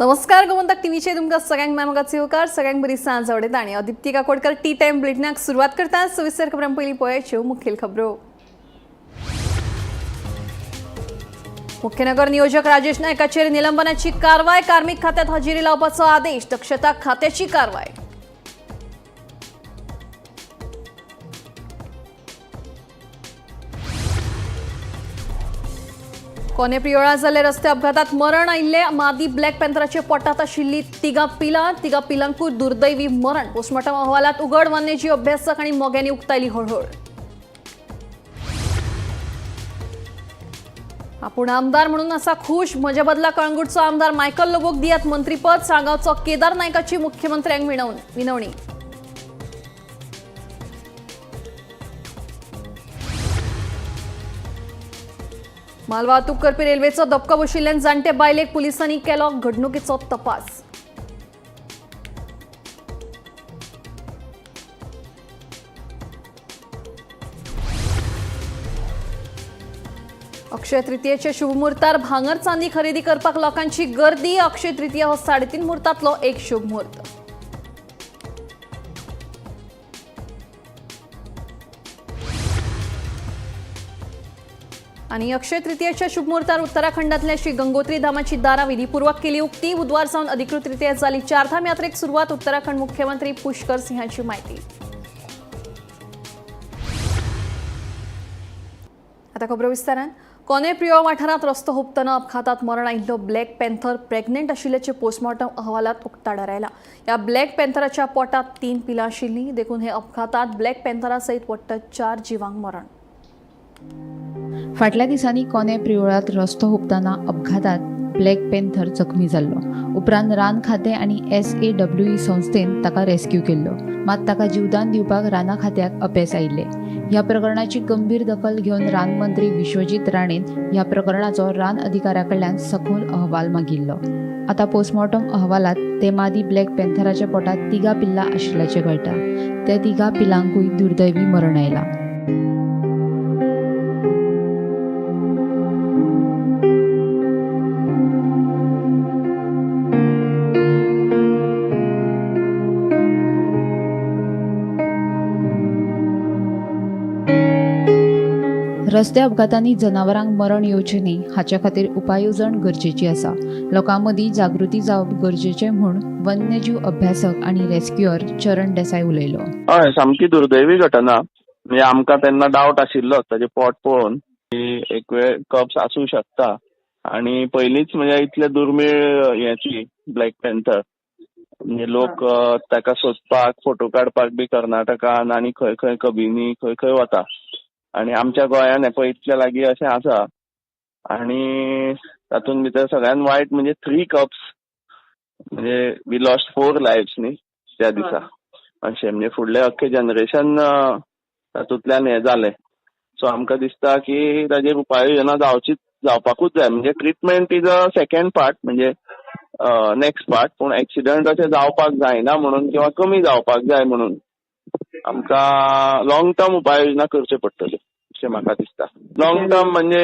नमस्कार, गोमंतक टीव्हीचे तुमकां सगळ्यांक माय येवकार. सगळ्यांक बरी सांज आवडटा आनी हांव दीप्ती काकोडकर टी टायम बुलेटिनाक सुरवात करता. सविस्तर खबरां पयलीं पळयाच्यो मुखेल खबरो. मुख्यनगर नियोजक राजेश नायकाचेर निलंबनाची कारवाय. कार्मिक खात्यात हजेरी लावपाचो आदेश. दक्षता खात्याची कारवाय. कोने प्रियोळा जाल्ले रस्ते अपघातात मरण आयिल्ले मादी ब्लॅक पॅन्थराच्या पोटात आशिल्ली तिगां पिलां. तिगां पिलांकूय दुर्दैवी मरण. पोस्टमॉर्टम अहवालात उघड. वन्यजीव अभ्यासक आणि मोग्यांनी उक्तायली हळहळ. आपूण आमदार म्हणून असा खुश. म्हज्या बदला कळंगूटचो आमदार मायकल लोबोक दियात मंत्रीपद. साळगांवचो केदार नायकाची मुख्यमंत्र्यांक विनवणी. मालवाहतूक करपी रेल्वेचो धपको बशिल्ल्यान जाणटे बायलेक पुलिसांनी केलो घडणुकीचो तपास. अक्षय तृतीयेच्या शुभमुहूर्तार भांगर चांदी खरेदी करपाक लोकांची गर्दी. अक्षय तृतीया हो 3.5 मुहूर्तांतलो एक शुभ मुहूर्त. आणि अक्षय तृतीयेच्या शुभमुहूर्तार उत्तराखंडातल्या श्री गंगोत्री धामाची दारां विधीपूर्वक केली उक्ती. बुधवार सावन अधिकृतरित्या जाली चारधाम यात्रेक सुरवात. उत्तराखंड मुख्यमंत्री पुष्कर सिंहाची माहिती. आता खबरो विस्तारान. कोने प्रियोळ वाठारांत रस्तो हुपतना अपघातात मरण आयिल्लो ब्लॅक पॅन्थर प्रेग्नेंट आशिल्ल्याचे पोस्टमॉर्टम अहवालात उक्ताडार आयला. ह्या ब्लॅक पॅन्थराच्या पोटात 3 पिलां आशिल्लीं. देखून हे अपघातात ब्लॅक पॅन्थरा सयत वट्ट 4 जिवांक मरण. फाटल्या दिसांनी कोने प्रियोळांत रस्तो हुपतना अपघातात ब्लॅक पॅन्थर जखमी जाल्लो. उपरांत रान खातें आनी SAWE संस्थेन ताका रेस्क्यू केल्लो. मात ताका जीवदान दिवपाक राना खात्याक अपेस आयिल्लें. ह्या प्रकरणाची गंभीर दखल घेवन रान मंत्री विश्वजीत राणेन ह्या प्रकरणाचो रान अधिकाऱ्या कडल्यान सखोल अहवाल मागिल्लो. आतां पोस्टमॉर्टम अहवालात ते मादी ब्लॅक पॅन्थराच्या पोटात 3 पिल्लां आशिल्ल्याचें कळटा. त्या 3 पिलांकूय दुर्दैवी मरण आयलां. रस्ते अपघातांनी जनावरांक मरण येवचें न्ही हाचे खातीर उपाय येवजण गरजेची आसा. लोकां मदीं जागृती जावप गरजेचें म्हूण वन्यजीव अभ्यासक आनी रेस्क्युअर चरण देसाय उलयलो. हय, सामकी दुर्दैवी घटना. म्हणजे आमकां तेन्ना डावट आशिल्लो ताजें पोट पळोवन की एक वेळ कप्स आसूं शकता. आनी पयलींच म्हणजे इतले दुर्मीळ हेची ब्लॅक पॅन्थर, म्हणजे लोक ताका सोदपाक फोटो काडपाक बी कर्नाटकान आनी खंय खंय कबिनी खंय खंय वता. आनी आमच्या गोंयान हें पळय इतले लागीं अशें आसा. आनी तातूंत भितर सगळ्यान वायट म्हणजे 3 कप्स, म्हणजे we lost 4 lives न्ही त्या दिसा. अशें म्हणजे फुडलें अख्खें जनरेशन तातूंतल्यान हें जालें. सो आमकां दिसता की ताजेर उपाय योजना जावचीच, जावपाकूच जाय. म्हणजे treatment is a second part, म्हणजे नेक्स्ट पार्ट. पूण एक्सिडंट अशें जावपाक जायना म्हणून किंवा कमी जावपाक जाय म्हणून आमकां लॉंग टर्म उपाययोजना करच्यो पडटल्यो अशें म्हाका दिसता. लॉंग टर्म म्हणजे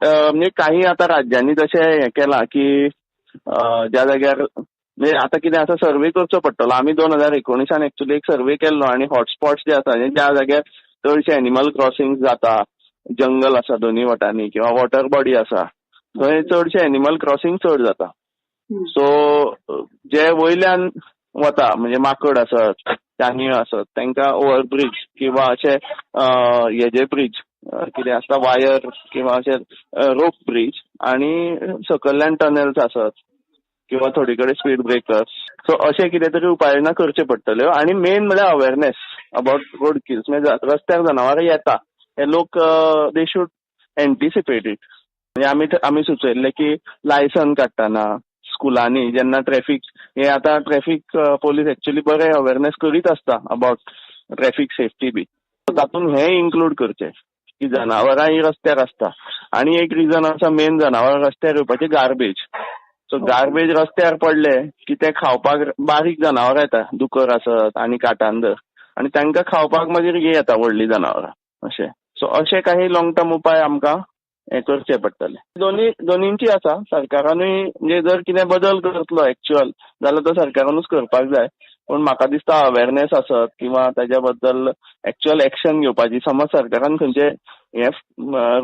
म्हणजे काही आतां राज्यांनी तशें हें केलां की ज्या जाग्यार म्हणजे आतां कितें आसा सर्वे करचो पडटलो. आमी 2019 एक्चुली एक सर्वे केल्लो आनी हॉटस्पॉट्स जे आसा, ज्या जाग्यार चडशे एनिमल क्रॉसिंग जाता, जंगल आसा दोनूय वटांनी किंवा वॉटर बॉडी आसा, थंय चडशे एनिमल क्रॉसिंग चड जाता. सो जे वयल्यान वता म्हणजे माकड आसत, चानयो आसत, तांकां ओवरब्रीज किंवा अशे हेजे ब्रीज कितें आसता वायर किंवा अशे रोप ब्रीज आनी सकयल्यान टनल्स आसत किंवा थोडे कडेन स्पीड ब्रेकर्स. सो अशें कितें तरी उपाययोजना करच्यो पडटल्यो. आनी मेन म्हळ्यार अवेरनेस अबाउट रोड किल्स. म्हणजे रस्त्यार जनावरां येता हे लोक they should anticipate it. म्हणजे आमी सुचयल्लें की लायसन काडटना स्कुलांनी जेन्ना ट्रॅफीक हे आतां ट्रॅफीक पोलीस एक्चुली बरे अवेरनेस करीत आसता अबाउट ट्रॅफीक सेफ्टी बी, तातूंत हें इन्क्लूड करचें की जनावरां ही रस्त्यार आसता. आनी एक रिजन आसा मेन जनावरां रस्त्यार येवपाचें, गार्बेज. सो गार्बेज रस्त्यार पडले की ते खावपाक बारीक जनावरां येता, दुकर आसत आनी काटांदर, आनी तांकां खावपाक मागीर हे येता व्हडलीं जनावरां अशें. सो अशे काही लॉंग टर्म उपाय आमकां हें करचें पडटलें. दोनींची आसा. सरकारानूय म्हणजे जर कितें बदल करतलो एक्चुअल जाल्यार तो सरकारानूच करपाक जाय, पूण म्हाका दिसता अवेरनेस आसत किंवा ताज्या बद्दल एक्चुअल एक्शन घेवपाची, समज सरकारान खंयचे हे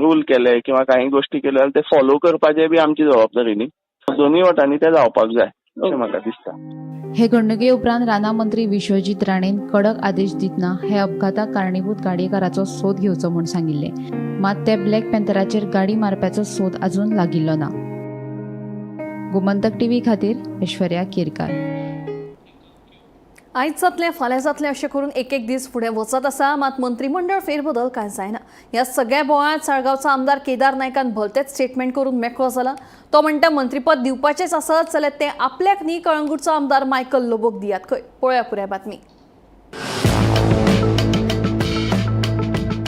रूल केले किंवा काही गोष्टी केल्यो जाल्यार ते फॉलो करपाचे बी आमची जबाबदारी न्ही. दोन्ही वटांनी ते जावपाक जाय अशें म्हाका दिसता. हे घडणुके उपरांत राना मंत्री विश्वजीत राणेन कडक आदेश दितना हे अपघाताक कारणीभूत गाडयेकाराचो सोद घेवचो म्हूण सांगिल्लें. मात ते ब्लॅक पॅन्थराचेर गाडी मारप्याचो सोद अजून लागिल्लो ना. गोमंतक टीव्ही खातीर ऐश्वर्या केरकार. आयज जातलें फाल्यां जातलें अशें करून एक एक दीस फुडें वचत आसा, मात मंत्रीमंडळ फेरबदल कांय जायना. ह्या सगळ्या बोवाळांत साळगांवचो आमदार केदार नायकान भलतेच स्टेटमेंट करून मेकळो जाला. तो म्हणटा मंत्रीपद दिवपाचेंच आसत जाल्यार तें आपल्याक न्ही, कळंगूटचो आमदार मायकल लोबोक दियात खंय. पळोवया पुराय बातमी.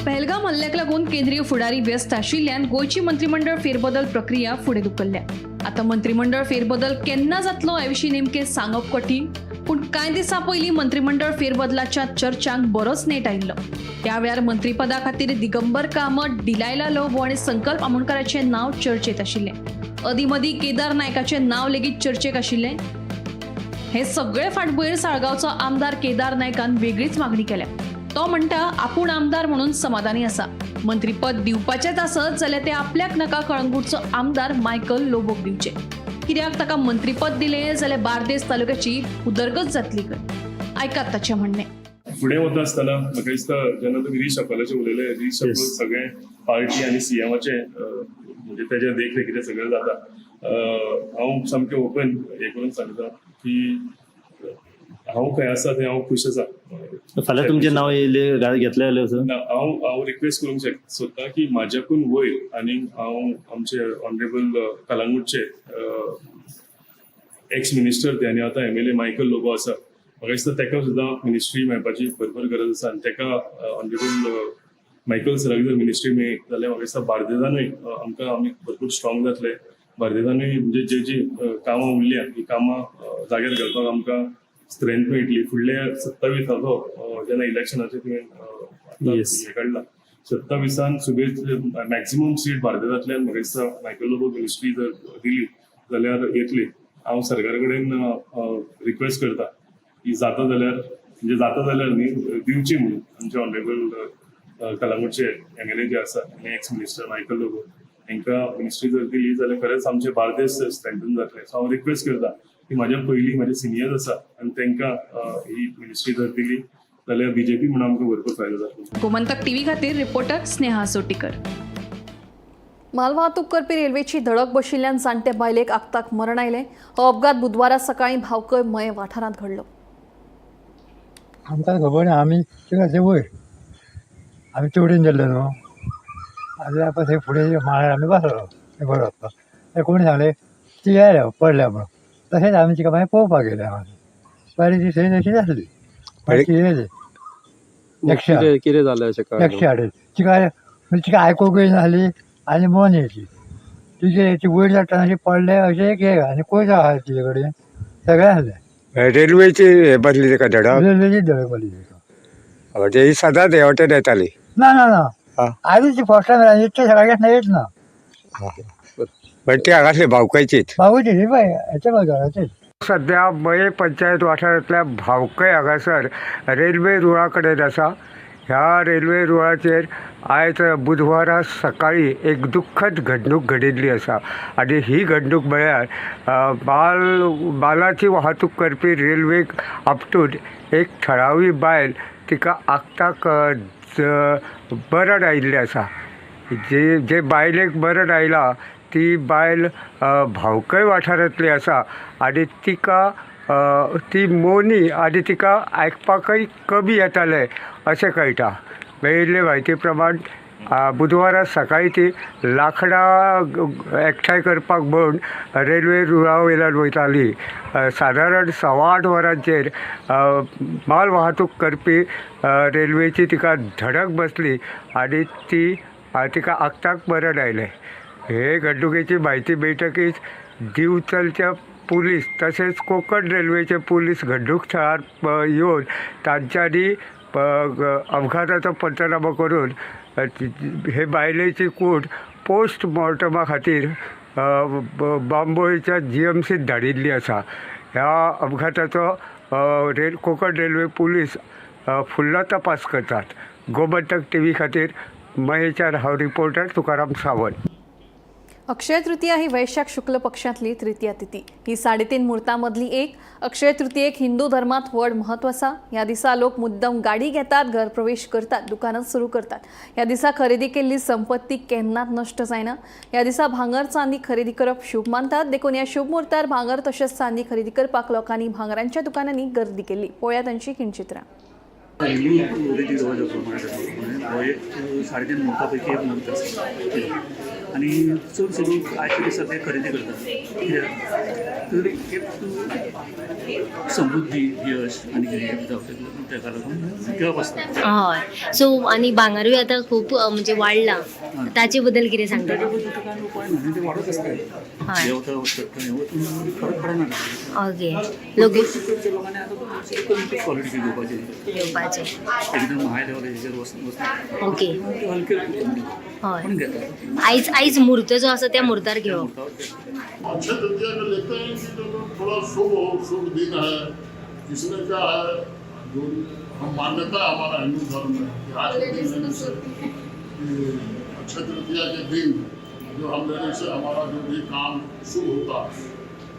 पहलगाम हल्ल्याक लागून केंद्रीय फुडारी व्यस्त आशिल्ल्यान गोंयची मंत्रीमंडळ फेरबदल प्रक्रिया फुडें धुकल्ल्या. आतां मंत्रीमंडळ फेरबदल केन्ना जातलो हे विशीं नेमकें सांगप कठीण, पूण कांय दिसां पयलीं मंत्रीमंडळ फेरबदलाच्या चर्चांक बरोच नेट आयिल्लो. त्या वेळार मंत्रीपदा खातीर दिगंबर कामत, डिलायला लोबो आनी संकल्प आमोणकाराचें नांव चर्चेत आशिल्लें. अदीं मदीं केदार नायकाचें नांव लेगीत चर्चेक आशिल्लें. हे सगळे फाटभुंयेर साळगांवचो आमदार केदार नायकान वेगळीच मागणी केल्या. तो म्हणटा आपूण आमदार म्हणून समाधानी आसा, मंत्रीपद दिवपाचेंच आसत जाल्यार ते आपल्याक नाका, कळंगूटचो आमदार मायकल लोबोक दिवचें. कित्याक ताका मंत्रीपद दिलें जाल्यार बार्देस तालुक्याची उदरगत जातली खंय. आयकात ताचें म्हणणें. फुडें वता आसतना म्हाका दिसता जेन्ना तुमी रिशफलाचें उलयले, रिशफल सगळें पार्टी आनी सीएमाचें म्हणजे तेज्या देखरेखीचें सगळें जाता. हांव सामकें ओपन हें करून सांगता की हांव खंय आसा थंय हांव खूश आसा. फाल्यां तुमचें नांव येयलें घेतलें जाल्यार सर? ना, हांव रिक्वेस्ट करूंक सोदता की म्हाज्याकून वयर आनी हांव आमचे ऑनरेबल कलांगूटचे एक्स मिनिस्टर ते आनी आतां एमएलए मायकल लोबो आसा, म्हाका दिसता ताका सुद्दां मिनिस्ट्री मेळपाची भरपूर गरज आसा आनी ताका ऑनरेबल मायकल सराक जर मिनिस्ट्री मेळ्ळी जाल्यार म्हाका दिसता बार्देजानूय आमकां आमी भरपूर स्ट्रॉंग जातले. बार्देजानूय म्हणजे जे जी कामां उरल्या ही कामां जाग्यार घालपाक आमकां स्ट्रेंथ मेळटली. फुडल्या 27 जेन्ना इलेक्शनाचे तुवें हें काडला 27 सुबेज मॅक्झिमम सीट बार्देजांतल्यान म्हाका दिसता मायकल लोबो मिनिस्ट्री जर दिली जाल्यार येतली. हांव सरकारा कडेन रिक्वेस्ट करता की जाता जाल्यार म्हणजे जाता जाल्यार न्ही दिवची म्हणून आमचे ऑनरेबल कलांगूटचे एमएलए जे आसा आनी एक्स मिनिस्टर मायकल लोबो हांकां मिनिस्ट्री जर दिली जाल्यार खरेंच आमचे बार्देस स्ट्रेंथन जातलें. सो हांव रिक्वेस्ट करता की म्हाज्या पयलीं म्हाजे सिनियर्स आसा आनी तांकां ही मिनिस्ट्री जर दिली जाल्यार बीजेपी म्हणून आमकां भरपूर फायदो जातलो. गोमंतक टीव्ही खातीर रिपोर्टर स्नेहा सोटीकर. मालवाहतूक करपी रेल्वेची धडक बशिल्ल्यान जाणटे बायलेक आक्ताक मरण आयलें. हो अपघात बुधवारा सकाळीं भावकय मये वाठारांत घडलो. आमकां खबर ना, आमी तिका वयर आमी तेवटेन गेल्ले न्हू, आनी थंय फुडें माळ्यार आमी बसलो थंय बरो वचपाक. ते कोणी सांगलें ती आयल्या पडल्या म्हणून, तशेंच आमी तिका मागीर पळोवपाक गेले. आमी पळयली ती थंय तशीच आसली. ती येयली एकशे कितें जालें अशें 108 तिका तिका आयकूंक येयनासली आनी मन येयली तिचे ती वयर चडटना अशी पडले अशें एक हे आनी कोयत आसा तिजे कडेन सगळें आसलें. रेल्वेची हे बसली ताका धडक? रेल्वेची धडक बसली तिका. ते सदांच हे वाटेन येताली? ना ना ना, आयज ती फर्स्ट टायम इतले सगळ्यांक येत ना. पण ती हांगासली भावकायचीच. भावूची ही पळय हेच्या बाजाराचीच. सध्या मये पंचायत वाठारांतल्या भावकय हांगासर रेल्वे रुळा कडेन आसा. ह्या रेल्वे रुळाचेर आयज बुधवारा सकाळी एक दुख्खद घडणूक घडिल्ली आसा आनी ही घडणूक म्हळ्यार मालाची वाहतूक करपी रेल्वेक आपटून एक थळावी बायल तिका आक्ताक मरण आयिल्लें आसा. जे जे बायलेक मरण आयलां ती बायल भावकय वाठारांतली आसा आनी तिका ती मोनी आनी तिका आयकपाकय कमी येतालें अशें कळटा. मेळिल्ले म्हायती प्रमाण बुधवारा सकाळी ती लांकडां एकठांय करपाक म्हूण रेल्वे रुळा वयल्यान वयताली. सादारण 8:15 वरांचेर माल वाहतूक करपी रेल्वेची तिका धडक बसली आनी ती तिका आक्ताक मरण आयलें. हे घडणुकेची म्हायती मेळटकीच दिवचलच्या पुलीस तशेंच कोंकण रेल्वेचे पुलीस घडणूक थळार येवन तांच्यांनी अपघाताचो पंचनामो करून हे बायलेची कूड पोस्टमॉर्टमा खातीर बांबोळीच्या जीएमसीत धाडिल्ली आसा. ह्या अपघाताचो कोकण रेल्वे पुलीस फुडलो तपास करतात. गोमंतक टीव्ही खातीर मयेच्यान हांव रिपोर्टर तुकाराम सावंत. अक्षय तृतीया ही वैशाख शुक्ल पक्षांतली तृतीया तिथी. ही 3.5 मुहूर्तांमदली एक. अक्षय तृतीयेक हिंदू धर्मात व्हड म्हत्व आसा. ह्या दिसा लोक मुद्दम गाडी घेतात, घर प्रवेश करतात, दुकानां सुरू करतात. ह्या दिसा खरेदी केल्ली संपत्ती केन्नाच नश्ट जायना. ह्या दिसा भांगर चांदी खरेदी करप शुभ मानतात. देखून ह्या शुभ मुहूर्तार भांगर तशेंच चांदी खरेदी करपाक लोकांनी भांगरांच्या दुकानांनी गर्दी केल्ली. पळोवया तांची खिणचित्रां. हिंदू रिती रिवाजा प्रमाणे हो एक 3.5 मुहूर्ता पैकी एक मुहूर्त आसा आनी चडशे लोक आयच्या दिसा ते खरेदी करतात. कित्याक तर एक समृद्धी, यश आनी कितें जावं ताका लागून घेवप आसता. हय, सो आनी भांगरूय आतां खूब म्हणजे वाडलां, ताचे बद्दल कितें सांगता? ताच्या बद्दल कांय उपाय ना, ते वाडत आसता. देंवता वचता, वचून फरक पडना. ओके, लोक चडशे लोकांनी आतां कमी क्वॉलिटी घेवपाची, घेवपाचे, एकदम हाय लेवलाचेर वचना. ओके, हलके हय पण घेतात. आयज आयज म्हूर्त जो आसा त्या म्हूर्तार घेवप. अक्षय तृतीया में लेते हैं कि जो थोड़ा शुभ हो, शुभ दिन है. इसमें क्या है, जो हम मान्यता है हमारा हिंदू धर्म में कि आज के दिन लेने से, कि अक्षय तृतीया के दिन जो हम लेने से हमारा जो भी काम शुभ होता है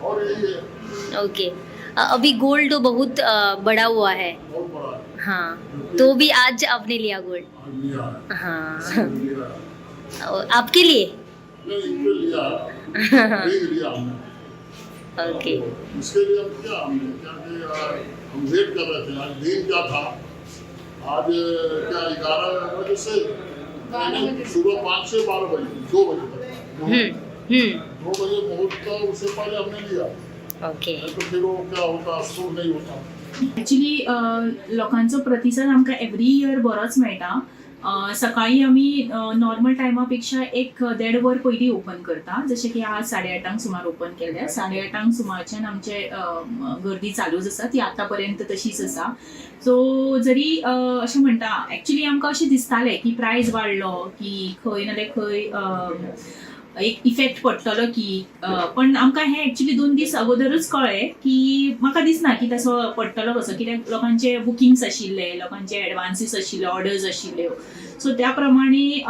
और यही है. ओके, अभी गोल्ड तो बहुत बढ़ा हुआ है. बहुत बड़ा है. हाँ, तो भी आज आपने लिया गोल्ड? आज लिया है. हाँ. लिया है. और आपके लिए? नहीं, इनके लिया है, रिंग लिया हमने. ओके. इसके लिए हम क्या, हमने क्या कि हम वेट कर रहे थे. आज दिन क्या था, आज क्या 11 बजे से, नहीं, सुबह 5 से 12 बजे, 2 बजे तक, 2 बजे मुहूर्त था, उससे पहले हमने लिया. ओके. नहीं तो फिर वो क्या होता, शुभ नहीं होता. एक्चुली लोकांचो प्रतिसाद आमकां एवरी इयर बरोच मेळटा. सकाळी आमी नॉर्मल टायमा पेक्षा 1-1.5 वर पयलीं ओपन करता. जशें की आज 8:30 सुमार ओपन केल्या. 8:30 सुमारच्यान आमचे गर्दी चालूच आसा, ती आतां पर्यंत तशीच आसा. सो जरी अशें म्हणटा, एक्चुली आमकां अशें दिसतालें की प्रायस वाडलो की खंय नाल्यार खंय एक इफेक्ट पडटलो की, पण आमकां हें एक्चुली 2 दीस अगोदरूच कळ्ळें की म्हाका दिसना की तसो पडटलो कसो, कित्याक लोकांचे बुकिंग्स आशिल्ले, लोकांचे एडवान्सीस आशिल्ले, ऑर्डर्स आशिल्ल्यो. सो त्या प्रमाणे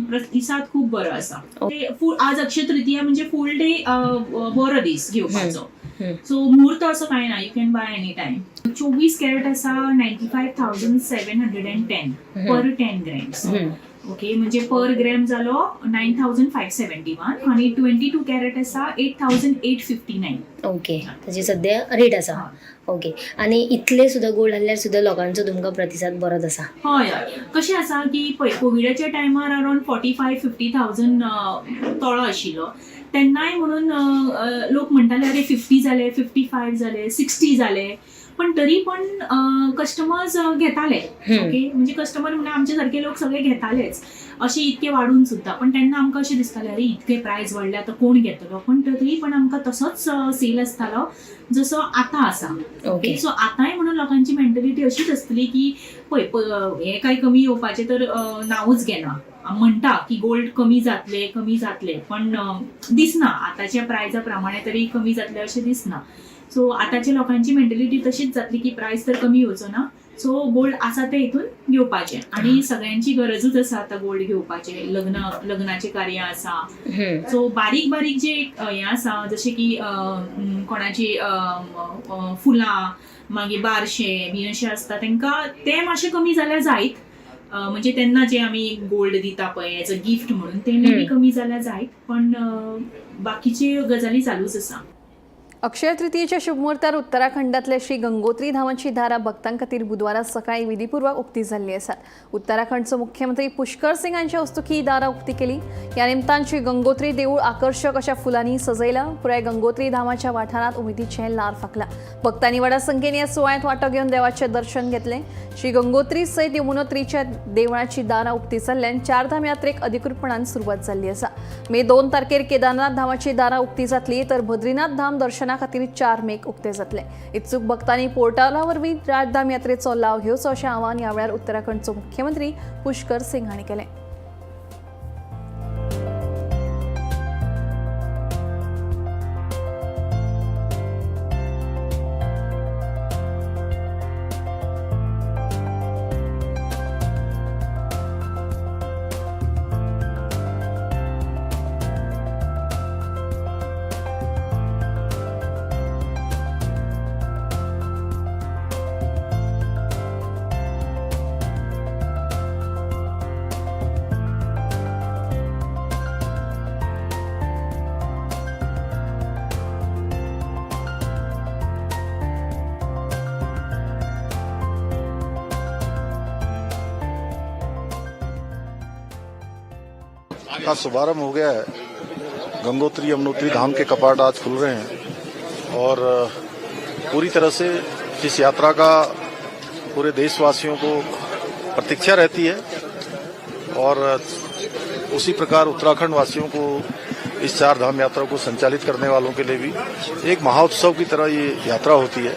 प्रतिसाद खूब बरो आसा. ते आज अक्षय तृतीया म्हणजे फूल डे बरो दीस घेवपाचो. सो मुहूर्त असो कांय ना, you can buy any time. 24 carat आसा 95,710 पर 10 ग्रॅम्स. ओके, म्हणजे पर ग्रॅम जालो 9,571 आणि 22 कॅरेट आसा 8,859. ओके, ताची सद्या रेट आसा. ओके, आनी इतले सुद्दां गोल्ड आहल्यार सुद्दां लोकांचो तुमकां प्रतिसाद बरोच आसा? हय हय, कशें आसा की पळय, कोविडाच्या टायमार अरावंड 45-50 थावजंड तोळो आशिल्लो, तेन्नाय म्हणून लोक म्हणटाले अरे 50 जाले, 55 जाले, 60 जाले, पण तरी पण कस्टमर्स घेताले. ओके, म्हणजे कस्टमर म्हणजे आमचे सारखे लोक सगळे घेतालेच अशे इतके वाडून सुद्दां. पण तेन्ना आमकां अशें दिसतालें अरे इतके प्रायस वाडले, आतां कोण घेतलो, पण तरी पण आमकां तसोच सेल आसतालो जसो आतां आसा. ओके, सो आतांय म्हणून लोकांची मेंटलिटी अशीच आसतली की पळय हे काय कमी येवपाचें तर नांवूच घेना. म्हणटा की गोल्ड कमी जातले, कमी जातले, पण दिसना आतांच्या प्रायजा प्रमाणे तरी कमी जातले अशें दिसना. सो आतांच्या लोकांची मेंटलिटी तशीच जातली की प्रायस तर कमी येवचो ना, सो गोल्ड आसा ते हितून घेवपाचें. आनी सगळ्यांची गरजूच आसा आतां गोल्ड घेवपाचें, लग्नाचें कार्य आसा. सो बारीक बारीक जे हें आसा, जशें की कोणाची फुलां, मागीर बारशे बी अशें आसता, तांकां तें मातशें कमी जाल्यार जायत. म्हणजे तेन्ना जे आमी गोल्ड दिता पळय एज अ गिफ्ट म्हणून, ते मे बी कमी जाल्यार जायत, पण बाकीचे गजाली चालूच आसा. अक्षय तृतीयेच्या शुभमुहूर्तार उत्तराखंडातल्या श्री गंगोत्री धामाची दारां भक्तां खातीर बुधवारा सकाळी विधीपूर्वक उक्ती जाल्ली आसात. उत्तराखंडचो मुख्यमंत्री पुष्कर सिंग हांच्या हस्तुकी ही दारां उक्ती केली. ह्या निमतान श्री गंगोत्री देवूळ आकर्शक अशा फुलांनी सजयलां. पुराय गंगोत्री धामाच्या वाठारांत उमेदीचें ल्हार फांकलां. भक्तांनी व्हडा संख्येन ह्या सुवाळ्यांत वांटो घेवन देवाचें दर्शन घेतलें. श्री गंगोत्री सयत यमुनोत्रीच्या देवळाची दारां उक्ती जाल्ल्यान चारधाम यात्रेक अधिकृतपणान सुरवात जाल्ली आसा. मे 2 तारखेर केदारनाथ धामाची दारां उक्ती जातली, तर बद्रीनाथ धाम दर्शना खातीर 4 मेक उक्ते जातले. इत्सूक भक्तांनी पोर्टला वरवीं चारधाम यात्रेचो लाव घेवचो अशें आवाहन ह्या वेळार उत्तराखंडचो मुख्यमंत्री पुष्कर सिंग हांणी केलें. का शुभारंभ हो गया है। गंगोत्री यमुनोत्री धाम के कपाट आज खुल रहे हैं और पूरी तरह से जिस यात्रा का पूरे देशवासियों को प्रतीक्षा रहती है और उसी प्रकार उत्तराखंड वासियों को इस चार धाम यात्रा को संचालित करने वालों के लिए भी एक महोत्सव की तरह ये यात्रा होती है।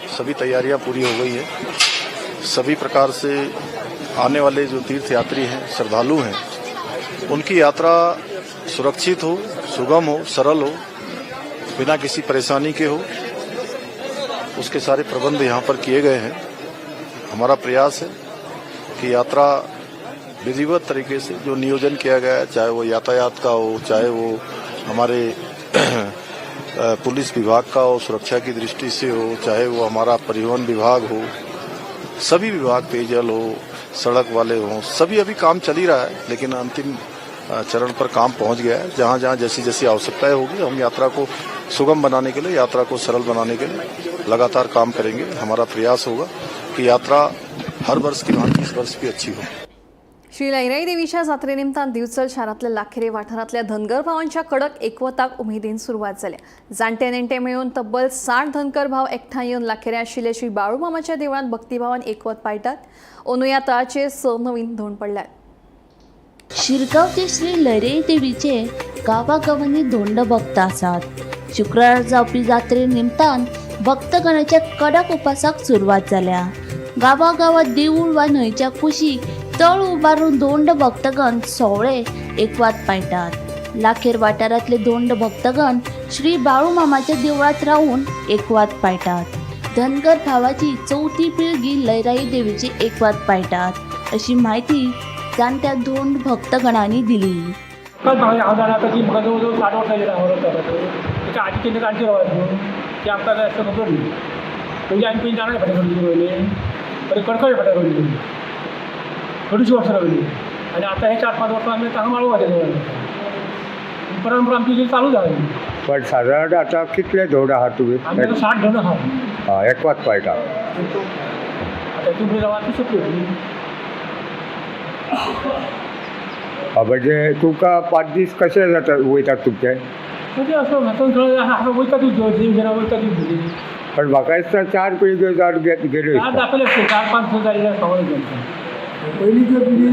सभी तैयारियां पूरी हो गई है। सभी प्रकार से आने वाले जो तीर्थ यात्री हैं, श्रद्धालु हैं, उनकी यात्रा सुरक्षित हो, सुगम हो, सरल हो, बिना किसी परेशानी के हो, उसके सारे प्रबंध यहाँ पर किए गए हैं। हमारा प्रयास है कि यात्रा विधिवत तरीके से जो नियोजन किया गया है, चाहे वो यातायात का हो, चाहे वो हमारे पुलिस विभाग का हो, सुरक्षा की दृष्टि से हो, चाहे वो हमारा परिवहन विभाग हो, सभी विभाग, पेयजल हो, सड़क वाले हों, सभी अभी काम चल ही रहा है, लेकिन अंतिम चरण पर काम पहुंच गया है। जहां जहां जैसी जैसी आवश्यकताएं होगी, हम यात्रा को सुगम बनाने के लिए, यात्रा को सरल बनाने के लिए लगातार काम करेंगे। हमारा प्रयास होगा कि यात्रा हर वर्ष की भांति इस वर्ष भी अच्छी हो। श्री लैराई देवीच्या जात्रे निमतान दिवचल शारांतल्या लाखेरे वाठारांतल्या धनगर भावांच्या कडक एकवताक उमेदीन सुरवात जाल्या. जाणटे नेणटे मेळून तब्बल 60 धनगर भाव एकठांय येवन लाखेरे आशिल्ले श्री बाळूमामाच्या देवळांत भक्तिभावान एकवत पाळटात. अंदू ह्या तळाचेर 6 नवीन धोंड पडल्यात. शिरगांवचे श्री लयराई देवीचे गांवागांवांनी धोंड भक्त आसात. शुक्रार जावपी जात्रे निमतान भक्तगणाच्या कडक उपासाक सुरवात जाल्या. गांवागांवात देवूळ वा न्हंयच्या कुशीक तळ उबारून धोंड भक्तगण सोवळे एकवात पाळटात. लाखेर वाठारांतले धोंड भक्तगण श्री बाळूमामाच्या देवळात रावून एकवात पाळटात. धनगर भावाची चवथी पिळगी लयराई देवीची एकवात पाळटात, अशी म्हायती जाणत्या धोंड भक्तगणांनी दिली. म्हाका हांव जाणा आतां की म्हाका जवळ जवळ 60 वर्सां जालीं हांव वता. तेच्या आदी केन्ना जाणटे रावतात न्हू, ते आमकां कांय असं खबर न्ही. पयलीं आमी पयलीं जाणा फाटीं रोवली रोयले, परत कडकडे फाटीं रोवली, अडीच वर्सां रावली आनी आतां हे 4-5 वर्सां आमी हांगा माळवाच्या देवळान परंपरा आमची जी चालू जाली. पण सादारण आतां कितले धोंड आहात तुमी? आमी आतां 60 धोंड आहा. हय, एकवात पाळटा. आतां हितून फुडें रावत सोंपली. म्हणजे तुमकां 5 दीस कशे जाता वयतात तुमचे? म्हणजे असं म्हाका वयता ती जेवण वयता ती भुरगीं. पण म्हाका दिसता 4 पिळग्यो जावन गेल्यो. चार दाखयले, 4-5 जाल्ले खबर. पयलींच्यो पिढी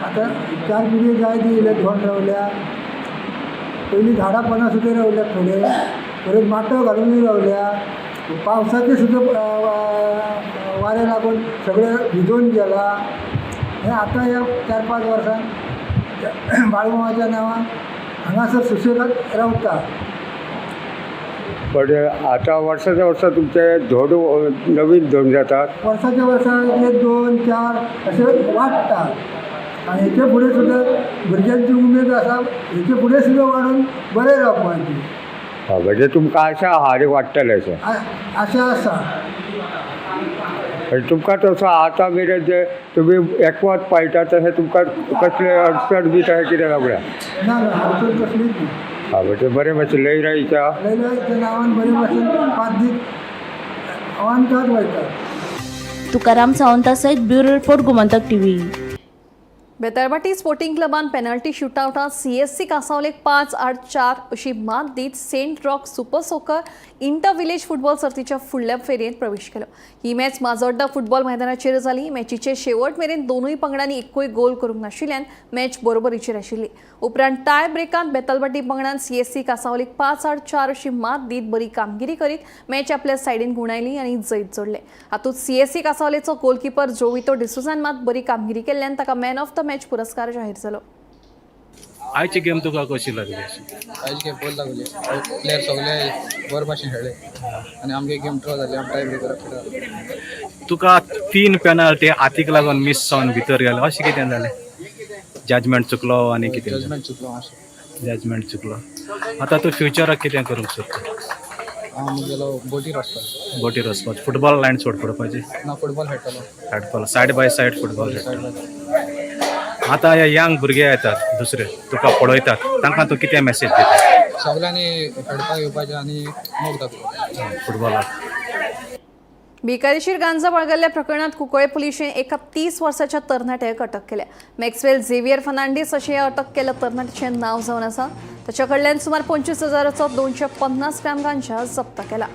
आतां 4 पिढी जायत येयल्या. धोंड रावल्या, पयलीं झाडां पानां सुद्दां रावल्या, थोडे परत माटव घालूनय रावल्या. पावसाचें सुद्दां वारें लागून सगळें भिजून गेलां. हें आतां ह्या 4-5 वर्सां बाळूमामाच्या नांवान हांगासर सुशेगाद रावता. पण आतां वर्साच्या वर्सा तुमचे धोंड नवीन धोंड जातात. वर्साच्या वर्सा 1, 2, 4 अशें वाडटा आनी हेचे फुडें सुद्दां भुरग्यांची उमेद आसा, हेचे फुडें सुद्दां वाडून बरें रावपाची. हय, म्हणजे तुमकां आशा आहा आनी वाडटलें अशें? आशा आसा. पण तुमकां तसो आतां मेरेन जे तुमी एकवत पाळटा तशें तुमकां कसले अडचण बी तशें कितें लागना? ना ना, अडचण कसलीच ना. हय, म्हणजे बरें भाशेन लयराईच्या लयराईच्या नांवान बरे भाशेन 5 दीस अवांतर वयता. तुकाराम सावंता सयत bureau report, Gomantak TV. Betalbatim sporting क्लबान पेनल्टी शुटआवटात सीएससी कासावलेक 5-4 अशी मात दीत Saint Rock Super Soccer Inter Village Football सर्तीच्या फुडल्या फेरयेंत प्रवेश केलो. ही मॅच माजोड्डा फुटबॉल मैदानाचेर जाली. मॅचीचे शेवट मेरेन दोनूय पंगडांनी एकूय गोल करूंक नाशिल्ल्यान मॅच बरोबरीचेर आशिल्ली. उपरांत टाय ब्रेकांत बेतालभाटी पंगडान सीएससी कासावलीक 5-4 अशी मात दीत बरी कामगिरी करीत मॅच आपल्या सायडीन गुणायली आनी जैत जोडले. हातूंत सीएससी कासावलेचो गोलकीपर जोवितो डिसोझान मात बरी कामगिरी केल्ल्यान ताका मॅन ऑफ the match पुरस्कार जाहीर जालो. आयची गेम तुका कशी लागली अशी? आयची गेम बरी लागली. प्लेयर सगळे बरे भाशेन खेळ्ळे आनी आमगे गेम ड्रॉ जाली. आमी टाय ब्रेकराक खेळ्ळे. तुका 3 पेनल्टी हातीक लागून मिस जावन भितर गेले, अशें कितें जालें? जजमेंट चुकलो आनी कितें? जजमेंट चुकलो मातशें. जजमेंट चुकलो. आतां तूं फ्युचराक कितें करूंक सोदता? हांव मुगेलो बोटीर वचपाचो. बोटीर वचपाचें, फुटबॉल लायन सोड पडपाची? ना, फुटबॉल खेळटलो. खेळटलो, सायड बाय सायड फुटबॉल खेळटलो. आतां हे यंग भुरगे येतात दुसरे, तुका पळयतात, तांकां तूं कितें मॅसेज दिता? सगळ्यांनी खेळपाक येवपाचें आनी मोग दाखोवपाचें फुटबॉलाक. बेकायदेशीर गांजा बाळगल्ल्या प्रकरणात कुंकळे पुलिशेन एका 30 वर्साच्या तरणाट्याक अटक केल्या. मॅक्सवेल झेवियर फर्नांडीस अशें ह्या अटक केल्ल्या तरणाट्याचें नांव जावन आसा. ताच्या कडल्यान सुमार 25,000चो 250 ग्राम गांजा जप्त केला.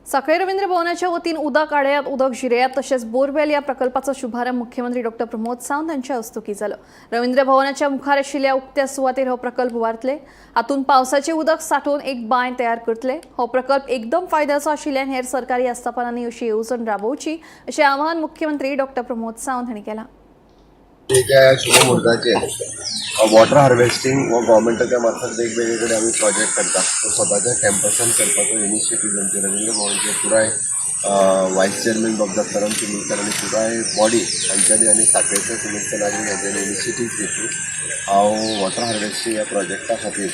सांखळे रवींद्र भवनाच्या वतीन उदक आडयात उदक जिरयात तशेंच बोरवेल ह्या प्रकल्पाचो शुभारंभ मुख्यमंत्री डॉ प्रमोद सावंत हांच्या हस्तुकीं जालो. रवींद्र भवनाच्या मुखार आशिल्ल्या उक्त्या सुवातेर हो प्रकल्प उबारतले. हातूंत पावसाचें उदक सांठोवन एक बांय तयार करतले. हो प्रकल्प एकदम फायद्याचो आशिल्ल्यान हेर सरकारी आस्थापनांनी अशी येवजण राबोवची अशें आवाहन मुख्यमंत्री डॉ प्रमोद सावंत हांणी केलां. एका शुभ मुहूर्ताचेर वॉटर हार्वेस्टिंग हो गव्हर्मेंटाच्या मार्फत वेगवेगळे कडेन आमी प्रोजेक्ट करता. सो स्वताच्या कॅम्पसान करपाचो इनिशिएटीव आमचे रवींद्र भवनचे पुराय वायस चेअरमॅन बाब दत्ताराम चिमुलकर आनी पुराय बॉडी हांच्यानी आनी साखळेचे सिमेंटचे नागरीक हांच्यानी इनिशिएटीव घेतली. हांव वॉटर हार्वेस्टिंग ह्या प्रोजेक्टा खातीर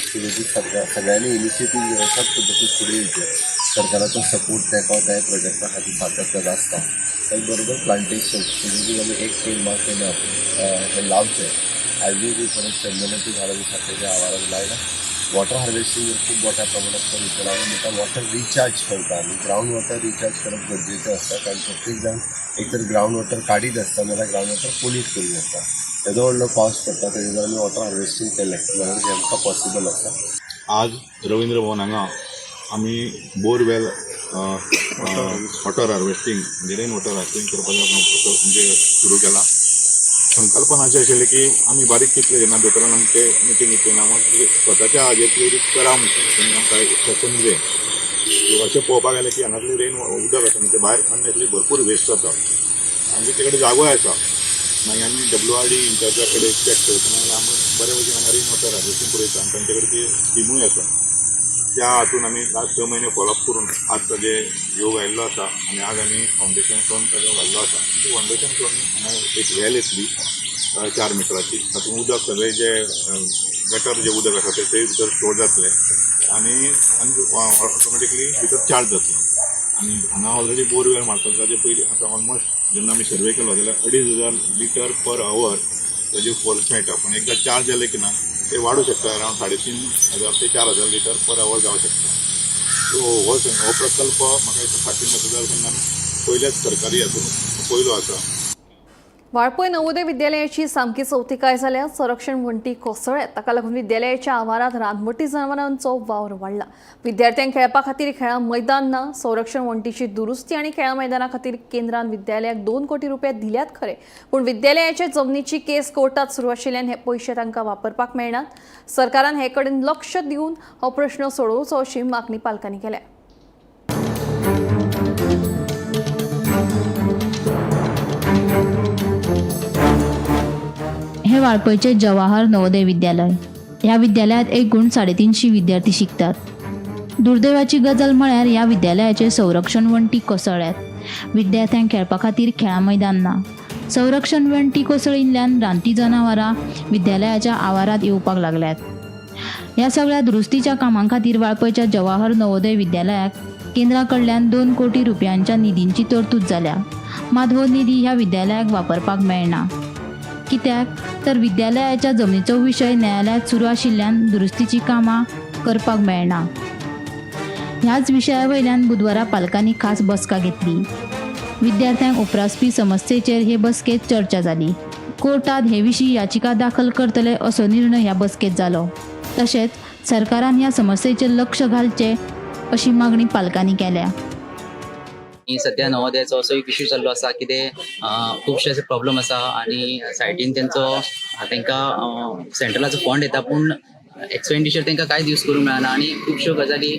सरकार सगळ्यांनी इनिशिएटीव घेवन अशाच पद्दतीन फुडें येवचें. सरकाराचो सपोर्ट तेंको त्या प्रोजेक्टा खातीर सातत्यान आसता. त्याच बरोबर प्लांटेशन म्हणजे आमी एक पेड माँ के नाम हें लावचें. आयजूय बी परत चंदनाचीं झाडां बी साखळेच्या आवारान लायला. वॉटर हार्वेस्टिंग खूब मोठ्या प्रमाणात करीत जाल्यार आमी म्हणटा वॉटर रिचार्ज करता आमी. ग्रावंड वॉटर रिचार्ज करप गरजेचें आसता, कारण प्रत्येक जाण एक तर ग्रावंड वॉटर काडीत आसता नाल्यार ग्रावंड वॉटर पोल्यूट करीत आसता. येदो व्हडलो पावस पडटा तेजेर जर आमी वॉटर हार्वेस्टिंग केलें जाल्यार तें आमकां पॉसिबल आसा. आज रवींद्र भवन हांगा आमी बोरवेल वॉटर हार्वेस्टिंग म्हणजे रेन वॉटर हार्वेस्टिंग करपाचो म्हणजे सुरू केला. संकल्पना अशी आशिल्ली की आमी बारीक चिंतले जेन्ना दोतोरान आमचे मिटींग घेतली ना, मग स्वताच्या हाजेर प्रेरीत करा म्हणून तेणी आमकां सजन दिलें. अशें पळोवपाक गेलें की हांगासरलें रेन उदक आसा न्ही तें भायर अननेसरी भरपूर वेस्ट जाता. आमचे ते कडेन जागोय आसा. मागीर आमी WRD इंचार्जा कडेन चॅक करतना आमी बरे भशेन हांगा रेन वॉटर हार्वेस्टिंग पुरयता आनी तांचे कडेन ती स्किमूय आसा. त्या हातून आमी लास्ट 6 म्हयने फॉलोअप करून आज ताजे योग आयिल्लो आसा आनी आज आमी फावंडेशन स्टोन ताजो घाल्लो आसा. फावंडेशन स्टोन हांगा एक वेल येतली 4 मिटराची. तातूंत उदक सगळें जे गटर जें उदक आसा तें भितर स्टोर जातलें आनी आनी ऑटोमॅटिकली भितर चार्ज जातलें. आनी हांगा ऑलरेडी बोरवेल मारतात ताजे पयलीं आतां ऑलमोस्ट जेन्ना आमी सर्वे केलो जाल्यार 2500 लिटर पर our ताजी फोर्स मेळटा. पूण एकदां चार्ज जालें की ना ते वाडूं शकता, अरावंड 3500 ते 4000 लिटर पर our जावं शकता. सो हो प्रकल्प म्हाका दिसता साखळी मतदारसंघान पयल्याच सरकारी हातून पयलो आसा. वाळपय नवोदय विद्यालयाची सामकी चवथिकाय जाल्या. संरक्षण वण्टी कोसळ्ळ्यात. ताका लागून विद्यालयाच्या आवारात रानवटी जनावरांचो वावर वाडला. विद्यार्थ्यांक खेळपा खातीर खेळां मैदान ना. संरक्षण वण्टीची दुरुस्ती आनी खेळां मैदाना खातीर केंद्रान विद्यालयाक 2 कोटी रुपया दिल्यात खरे, पूण विद्यालयाच्या जमनीची केस कोर्टात सुरू आशिल्ल्यान हे पयशे तांकां वापरपाक मेळनात. सरकारान हे कडेन लक्ष दिवन हो प्रश्न सोडोवचो अशी मागणी पालकांनी केल्या. हे वाळपयचे जवाहर नवोदय विद्यालय. ह्या विद्यालयात एकूण 350 विद्यार्थी शिकतात. दुर्दैवाची गजाल म्हळ्यार ह्या विद्यालयाचे संरक्षण वण्टी कोसळ्ळ्यात. विद्यार्थ्यांक खेळपा खातीर खेळां मैदान ना. संरक्षण वण्टी कोसळिल्ल्यान रानटी जनावरां विद्यालयाच्या आवारात येवपाक लागल्यात. ह्या सगळ्या दुरुस्तीच्या कामां खातीर वाळपयच्या जवाहर नवोदय विद्यालयाक केंद्रा कडल्यान 2 कोटी रुपयांच्या निधींची तरतूद जाल्या. मात हो निधी ह्या विद्यालयाक वापरपाक मेळना. कित्याक तर विद्यालयाच्या जमनीचो विशय न्यायालयात सुरू आशिल्ल्यान दुरुस्तीची कामां करपाक मेळना. ह्याच विशया वयल्यान बुधवारा पालकांनी खास बसका घेतली. विद्यार्थ्यांक उप्रासपी समस्येचेर हे बसकेंत चर्चा जाली. कोर्टात हे विशीं याचिका दाखल करतले असो निर्णय ह्या बसकेंत जालो. तशेंच सरकारान ह्या समस्येचेर लक्ष घालचें अशी मागणी पालकांनी केल्या. सध्या नवोदयाचो असो एक इश्यू जाल्लो आसा की ते खुबशे असे प्रॉब्लम आसा आनी सायटीन तेंचो तांकां सेंट्रलाचो फंड येता पूण एक्सपेंडिचर तांकां कांयच यूज करूंक मेळना आनी खुबश्यो गजाली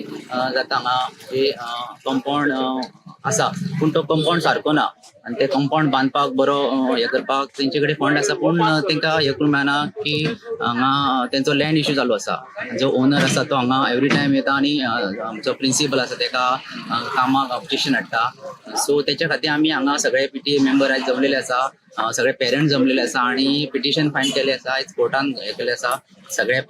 जाता हांगा. जे कंपाउंड आसा पूण तो कंपाउंड सारको ना आनी ते कंपाउंड बांदपाक बरो हें करपाक तेंचे कडेन फंड आसा पूण तांकां हें करूंक मेळना की हांगा तेंचो लँड इश्यू चालू आसा. जो ओनर आसा तो हांगा एवरी टायम येता आनी आमचो प्रिंसिपल आसा तेका कामाक ऑब्जेक्शन हाडटा. सो तेच्या खातीर आमी हांगा सगळे PTA member आयज जमलेले आसा. सगळे पेरंट्स जमलेले आसा आणि पिटिशन फायल केले आसा. आयज कोर्टान हे केले आसा. सगळ्या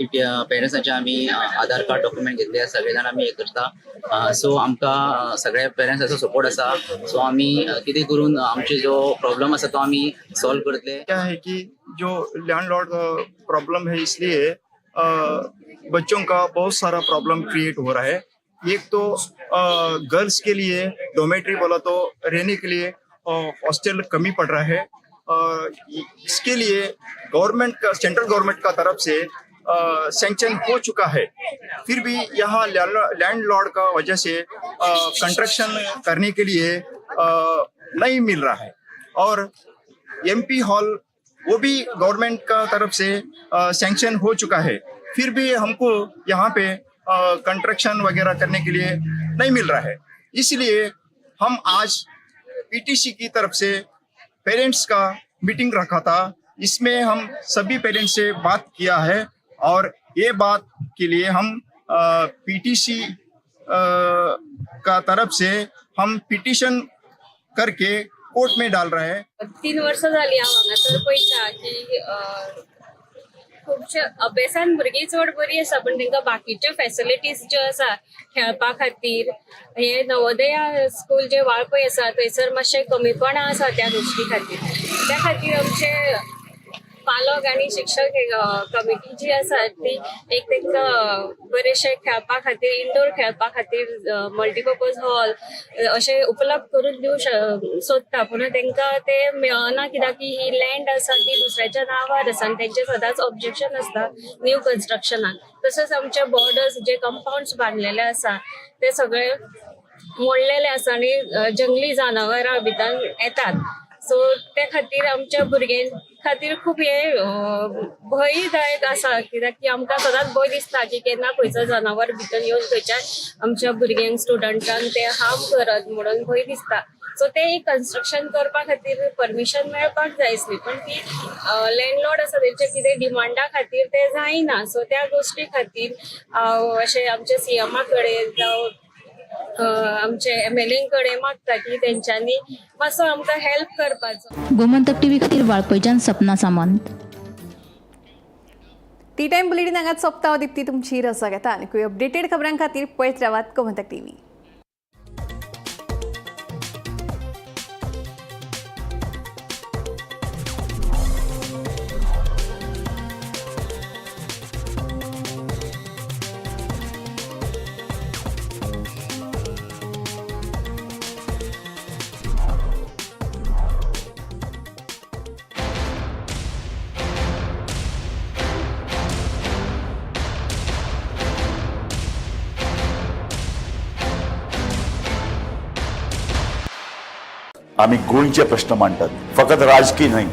पेरंट्साचे आमी आधार कार्ड डॉक्युमेंट घेतले आसा. सगळे जाण आमी हे करता. सो आमकां सगळ्या पेरंट्साचो सपोर्ट आसा. सो आमी कितें करून आमचे जो प्रॉब्लम आसा तो आमी सॉल्व करतले. क्या है कि जो लैंडलॉर्ड प्रॉब्लम है, इसलिए बच्चों का बहुत सारा प्रॉब्लम क्रिएट हो रहा है. एक तो गर्ल्स के लिए डोमेट्री बोला तो रहने के लिए हॉस्टल कमी पड़ रहा है. इसके लिए गवर्नमेंट का, सेंट्रल गवर्नमेंट का तरफ से सैंक्शन हो चुका है, फिर भी यहाँ लैंडलॉर्ड का वजह से कंस्ट्रक्शन करने के लिए नहीं मिल रहा है. और एमपी हॉल, वो भी गवर्नमेंट का तरफ से सैंक्शन हो चुका है, फिर भी हमको यहाँ पे कंस्ट्रक्शन वगैरह करने के लिए नहीं मिल रहा है. इसलिए हम आज पीटीसी की तरफ से पेरेंट्स का मीटिंग रखा था. इसमें हम सभी पेरेंट्स से बात किया है और ये बात के लिए हम पीटीसी का तरफ से हम पिटिशन करके कोर्ट में डाल रहे हैं. 3 वर्सां जालीं हांव हांगासर पळयता की खुबशे अभ्यासान भुरगीं चड बरी आसा, पूण तांकां बाकीच्यो फेसिलिटीज ज्यो आसा खेळपा खातीर, हे नवोदया स्कूल जे वाळपय आसा थंयसर मातशें कमीपणां आसा त्या गोश्टी खातीर. त्या खातीर आमचे पालक आनी शिक्षक कमिटी जी आसा ती एक तांकां बरेशे खेळपा खातीर, इंडोर खेळपा खातीर मल्टीपर्पज हॉल अशें उपलब्ध करून दिवंक सोदता, पूण तांकां ते मेळना, कित्याक की ही लँड आसा ती दुसऱ्याच्या नांवार आसा आनी तेंचें सदांच ऑब्जेक्शन आसता न्यू कन्स्ट्रक्शनाक. तशेंच आमचे बॉर्डर्स जे कंपाउंड्स बांदलेले आसा ते सगळे मोडलेले आसा आनी जंगली जनावरां भितर येतात. सो ते खातीर आमच्या भुरग्यां खातीर खूब हे भंयदायक आसा, कित्याक की आमकां सदांच भंय दिसता की केन्ना खंयचो जनावर भितर येवन खंयच्या आमच्या भुरग्यांक, स्टुडंटांक ते हार्म करत म्हणून भंय दिसता. सो ते एक कन्स्ट्रक्शन करपा खातीर परमिशन मेळपाक जाय आसली, पण ती लँडलॉर्ड आसा तेंच्या कितें डिमांडा खातीर ते जायना. सो त्या गोश्टी खातीर हांव अशें आमच्या सीएमा कडेन जावं आमचे एमएलए कडेन मागता की तेंच्यांनी मातसो आमकां हेल्प करपाचो. गोमंतक टीव्ही खातीर वाळपयच्यान सपना सामंत. टी टायम बुलेटीन हांगाच सोंपता. दिप्ती तुमची रजा घेता. आनी अपडेटेड खबरां खातीर पळयत रावात गोमंतक टीव्ही. आम्ही गोंयचे प्रश्न मांडटात, फकत राजकीय न्हय.